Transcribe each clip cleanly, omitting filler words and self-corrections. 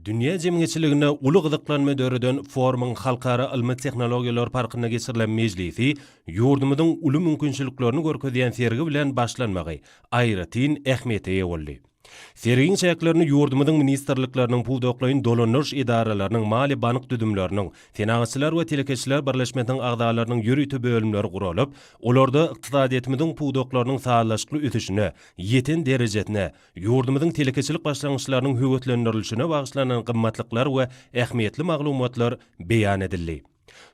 Dünýä jemgyýetçiliginde uly gyzyklanma döreden forumyň Halkara ylmy-tehnologiýalar parkynda geçirilen mejlisi ýurdumyzyň uly mümkinçiliklerini görkezýän sergi bilen başlanmagy aýratyn ähmiýete eýe boldy. Sergiň çäklerinde ýurdumyzyň ministrlikleriniň, pudaklaýyn dolandyryş edaralarynyň, maliýe-bank düzümleriniň, Senagatçylar we telekeçiler birleşmesiniň agzalarynyň ýörite bölümleri guralyp, olarda ykdysadyýetimiziň pudaklarynyň sazlaşykly ösüşine, ýeten derejesine, Ýurdumyzyň telekeçilik başlangyçlarynyň höweslendirilişine bagyşlanan gymmatlyklar we ähmiýetli maglumatlar beýan edildi.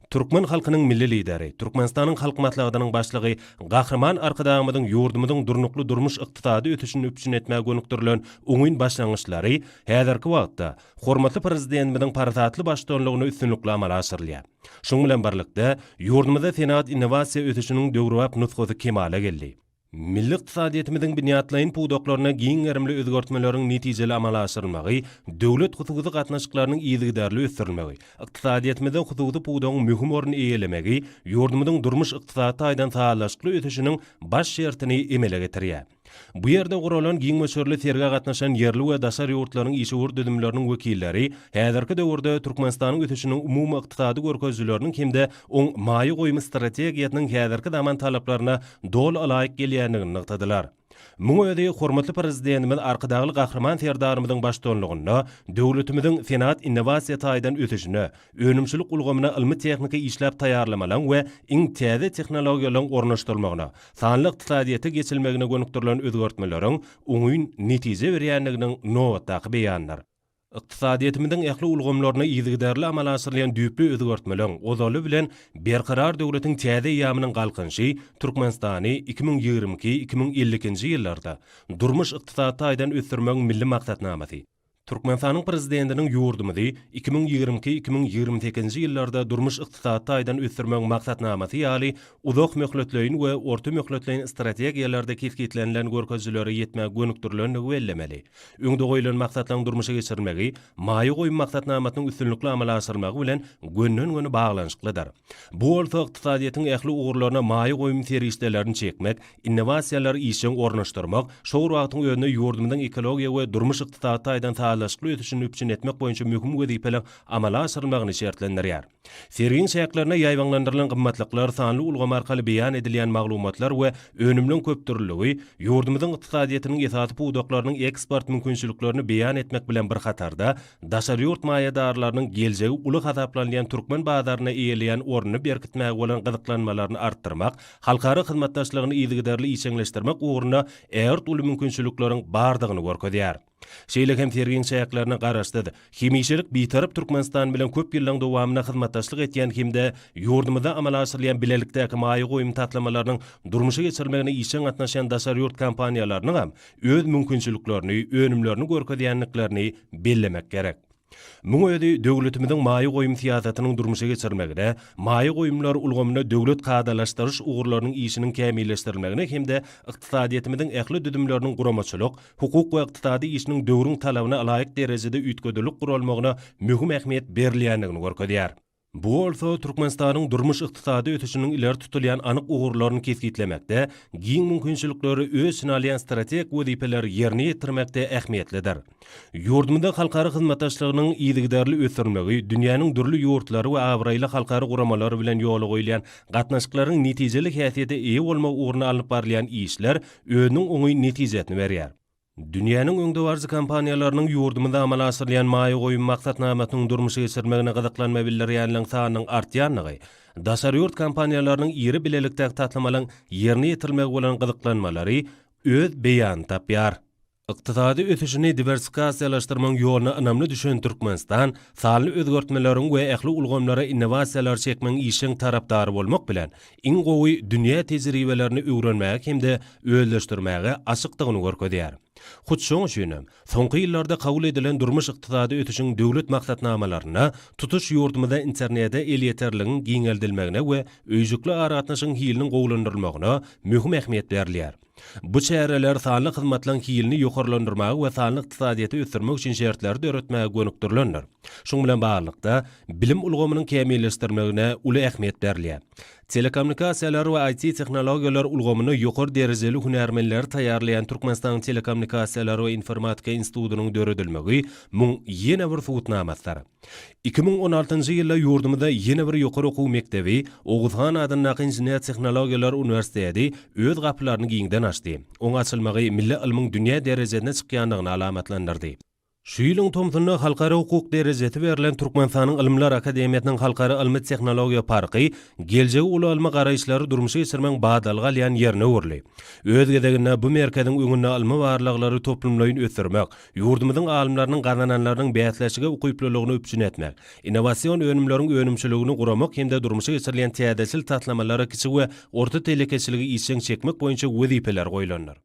Türkmen halkynyň Milli Lideri, Türkmenistanyň Halk Maslahatynyň Başlygy Gahryman Arkadagymyzyň ýurdumyzyň durnukly durmuş-ykdysady ösüşini üpjün etmäge gönükdirilen oňyn başlangyçlary häzirki wagtda hormatly Prezidentimiziň parasatly baştutanlygynda üstünlikli amala aşyrylýar. Şunuň bilen birlikde, ýurdumyzda senagat-innowasiýa ösüşiniň döwrebap nusgasy kemala geldi. Milli ykdysadyýetimiziň binýatlaýyn pudaklarynda giň gerimli özgertmeleriň netijeli amala aşyrylmagy, döwlet-hususy gatnaşyklarynyň yzygiderli ösdürilmegi, ykdysadyýetimizde hususy pudagyň möhüm orun eýelemegi ýurdumyzyň durmuş-ykdysady taýdan sazlaşykly ösüşiniň baş şertini emele getirýär. Bu ýerde guralan giň möçberli sergä gatnaşan ýerli we daşary ýurtlaryň işewür düzümleriniň wekilleri häzirki döwürde Türkmenistanyň ösüşiniň umumy ykdysady görkezijileriniň hem-de oň maýa goýum strategiýasynyň häzirki zaman talaplaryna doly ylaýyk gelýändigini nygtadylar. Muň özi hormatly Prezidentimiz Arkadagly Gahryman Serdarymyzyň baştutanlygynda döwletimiziň senagat-innowasiýa taýdan ösüşine, önümçilik ulgamyna ylmy-tehniki işläp taýýarlamalaryň we iň täze tehnologiýalaryň ornaşdyrylmagyna, sanly ykdysadyýete geçilmegine gönükdirilen özgertmeleriň oňyn netije berýändiginiň nobatdaky beýanydyr. Ykdysadyýetimiziň ähli ulgamlarynda yzygiderli amala aşyrylýan düýpli özgertmeleň, ozaly bilen, Berkarar döwletiň täze eýýamynyň Galkynyşy Türkmenistany 2022, 2052-nji ýyllarda durmuş-ykdysady taýdan ösdürmegiň Milli maksatnamasy, Türkmenistanyň Prezidentiniň ýurdumyzy 2022, 2028-nji ýyllarda durmuş-ykdysady taýdan ösdürmegiň maksatnamasy ýaly uzak möhletleýin we orta möhletleýin strategiýalarda kesgitlenilen görkezijilere ýetmäge gönükdirilendigi bellemeli. Öňde goýlan maksatlaryň durmuşa geçirilmegi maýa goýum maksatnamasynyň üstünlikli amala aşyrylmagy bilen gönden-göni baglanyşyklydyr. Bu bolsa ykdysadyýetiň ähli ugurlaryna maýa goýum serişdelerini çekmek, innowasiýalary işjeň ornaşdyrmak, şol bir wagtyň özünde ýurdumyzyň ekologiýa we durmuş-ykdysady taýdan sazlaşykly ösüşini üpjün etmek boýunça möhüm wezipeleriň amala aşyrylmagyny şertlendirýär. Sergiň çäklerinde ýaýbaňlandyrylan gymmatlyklar, sanly ulgam arkaly beýan edilýän maglumatlar we önümleň köpdürlüligi ýurdumyzyň ykdysadyýetiniň esasy pudaklarynyň eksport mümkinçiliklerini beýan etmek bilen bir hatarda, daşary ýurt maýadarlarynyň geljegi uly hasaplanylýan türkmen bazarynda eýeleýän ornuny berkitmäge bolan gyzyklanmalaryny artdyrmak, halkara hyzmatdaşlygyny yzygiderli işjeňleşdirmek ugrunda ägirt uly mümkinçilikleriň bardygyny görkezýär. Şeýle hem sergiň çäklerinde Garaşsyz, hemişelik Bitarap Türkmenistan bilen köp ýyllaryň dowamynda hyzmatdaşlyk edýän hem-de ýurdumyzda amala aşyrylýan bilelikdäki maýa goýum taslamalarynyň durmuşa geçirilmegine işjeň gatnaşýan daşary ýurt kompaniýalarynyňam öz mümkinçiliklerini, önümlerini görkezýändiklerini bellemek gerek. Muň özi döwletimiziň maýa goýum syýasatynyň durmuşa geçirilmegine, maýa goýumlar ulgamynda döwlet kadalaşdyryş ugurlarynyň işiniň kämilleşdirilmegine hem-de ykdysadyýetimiziň ähli düzümleriniň guramaçylyk, hukuk we ykdysady işiniň döwrüň talabyna ylaýyk derejede üýtgedilip guralmagyna möhüm ähmiýet berilýändigini görkezýär. Bu bolsa Türkmenistanyň durmuş-ykdysady ösüşiniň ileri tutulýan anyk ugurlaryny kesgitlemekde, giň mümkinçilikleri öz içine alýan strategik wezipeleri ýerine ýetirmekde ähmiýetlidir. Ýurdumyzda halkara hyzmatdaşlygynyň yzygiderli ösdürilmegi, dünýäniň dürli ýurtlary we abraýly halkara guramalary bilen ýola goýulýan gatnaşyklaryň netijeli häsiýete eýe bolmagy ugrunda alnyp barylýan işler özüniň oňyn netijesini berýär. Dünýäniň öňdebaryjy kompaniýalarynyň ýurdumyzda amala aşyrylýan maýa goýum maksatnamasynyň durmuşa geçirilmegine gyzyklanma bildirýänleriň sanynyň artýandygy, daşary ýurt kompaniýalarynyň iri bilelikdäki taslamalaryň ýerine ýetirilmegi bolan gyzyklanmalary öz beýanyny tapýar. Ykdysady ösüşini diwersifikasiýalaşdyrmagyň ýoluna ynamly düşen Türkmenistan sanly özgertmeleriň we ähli ulgamlara innowasiýalary çekmegiň işjeň tarapdary bolmak bilen, iň gowy dünýä tejribelerini öwrenmäge hem-de özleşdirmäge açykdygyny görkezýär. Hut şoň üçin hem, soňky ýyllarda kabul edilen durmuş-ykdysady ösüşiň döwlet maksatnamalarynda tutuş ýurdumyzda internete elýeterligiň giňeldilmegine we öýjükli aragatnaşygyň hiliniň gowulandyrylmagyna möhüm ähmiýet berilýär. Bu çäreler sanly hyzmatlaryň hilini ýokarlandyrmaga we sanly ykdysadyýeti ösdürmek üçin şertleri döretmäge gönükdirilendir. Şunuň bilen baglylykda, bilim ulgamynyň kämilleşdirilmegine uly ähmiýet berilýär. Telekommunikasiýalar we IT-tehnologiýalar ulgamynda ýokary derejeli hünärmenleri taýýarlaýan Türkmenistanyň Telekommunikasiýalar we informatika institutynyň döredilmegi muň ýene bir subutnamasydyr. 2016-njy ýylda ýurdumyzda ýene bir ýokary okuw mekdebi, Oguz han adyndaky Inžener-tehnologiýalar uniwersiteti öz gapylaryny giňden açdy. Oň açylmagy milli ylmyň dünýä derejesine çykýandygyny alamatlandyrdy. Şu ýylyň tomsunda halkara hukuk derejesi berlen Türkmenistanyň Ylymlar akademiýasynyň Halkara ylmy-tehnologiýa parky geljegi uly ylmy garaýyşlary durmuşa geçirmegiň badalga alýan ýerine öwrüldi. Öz gezeginde bu merkeziň öňünde ylmy barlaglary toplumlaýyn ösdürmek, ýurdumyzyň alymlarynyň gazananlarynyň bäsleşige ukyplylygyny üpjün etmek, innowasion önümleriň önümçiligini guramak hem-de durmuşa geçirilýän täzeçil taslamalara kiçi we orta telekeçiligi işjeň çekmek boýunça wezipeler goýlandyr.